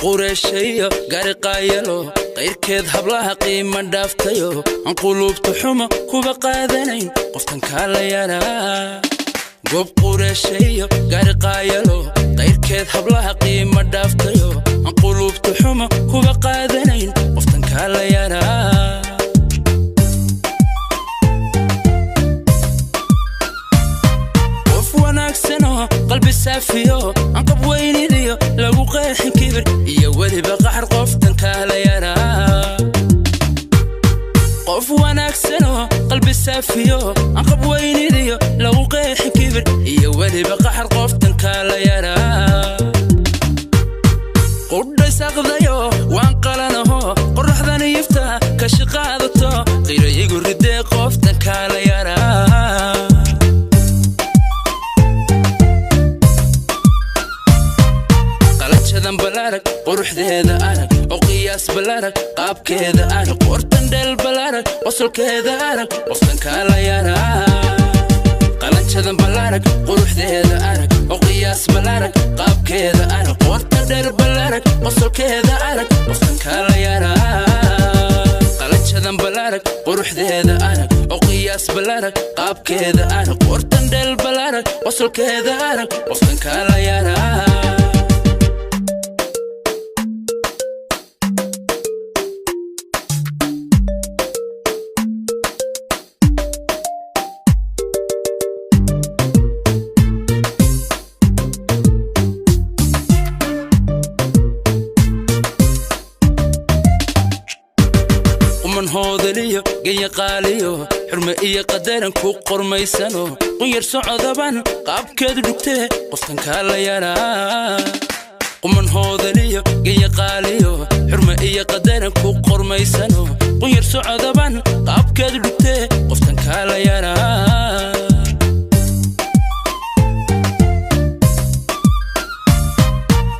Qureeshayo gariqaayalo, qayrkeed hablaha qiima dhaaftayo, aan quluubta xumo kuba qaadanayn, qoftan kaala yaraa. Goob qureeshayo gariqaayalo, qayrkeed hablaha qiima dhaaftayo, aan quluubta xumo kuba qaadanayn, qoftan kaala yaraa. Qof wanaagsanoo qalbi saafiyo, aan qab weynidiyo lagu qeexin kibir iyo weliba qaxar, qoftan kaala yaraa. Qof wanaagsanoo qalbi saafiyo, aan qab weynidiyo lagu qeexin kibir iyo weliba qaxar, qoftan kaala yaraa. Qudhaysaqdayo waan qalanaho, qoraxdan yifta kashi qaadato, qira igu ridee, qoftan kaala yaraa. Qalajadan balarag, quruxdeeda arag, oo qiyaas balarag, qaabkeeda arag, qortan dheel balarag, qosolkeeda arag, qoftan kaala yaraa. Qalanjadan balarag, quruxdeeda arag, oo qiyaas balarag, qaabkeeda arag, qorta dheer balarag, qosolkeeda arag, qoftan kaala yaraa. Qalanjadan balarag, quruxdeeda arag, oo qiyaas balarag, qaabkeeda arag, qortan dheel balarag, qosolkeeda arag, qoftan kaala yaraa. Quman hoodaliyo genya qaaliyo, xurme iyo qadaran ku qormaysano, qunyar socodaban qaabkeedu dhugtee, qoftan kaala yaraa. Quman hoodaliyo genya qaaliyo, xurme iyo qadaran ku qormaysano, qunyar socodaban qaabkeedu dhugtee, qoftan kaala yaraa.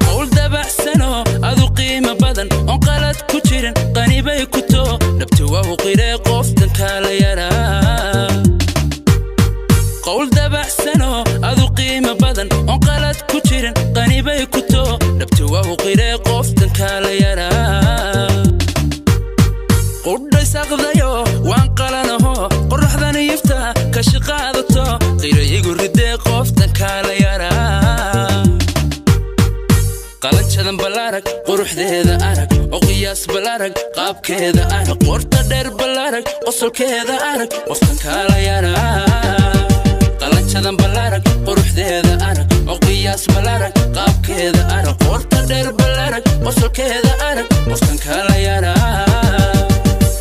Qowl dabacsano adu qiimo badan, oon qalad ku jirin, qanibay ku too, dhabti waa u qiree, qoftan kaala yaraa. Qowl dabacsano adu qiimo badan, oon qalad ku jirin, qanibay ku too, dhabti waa u qiree, qoftan kaala yaraa. Qudhaysaqdayo waan qalanaho, qoraxdan yifta kashi qaadato, qira igu ridee, qoftan kaala yaraa. Qalanjadan balarag, quruxdeeda arag, oo qiyaas balarag, qaabkeeda arag, qorta dheer balarag, qosolkeeda arag, qoftan kaala yaraa. Qalanjadan balarag, quruxdeeda arag, oo qiyaas balarag, qaabkeeda arag, qorta dheer balarag, qosolkeeda arag, qoftan kaala yaraa.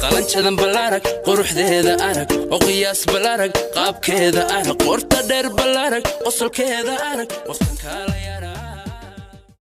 Qalanjadan balarag, quruxdeeda arag, oo qiyaas balarag, qaabkeeda arag, qorta dheer balarag, qosolkeeda arag, qoftan kaala yaraa.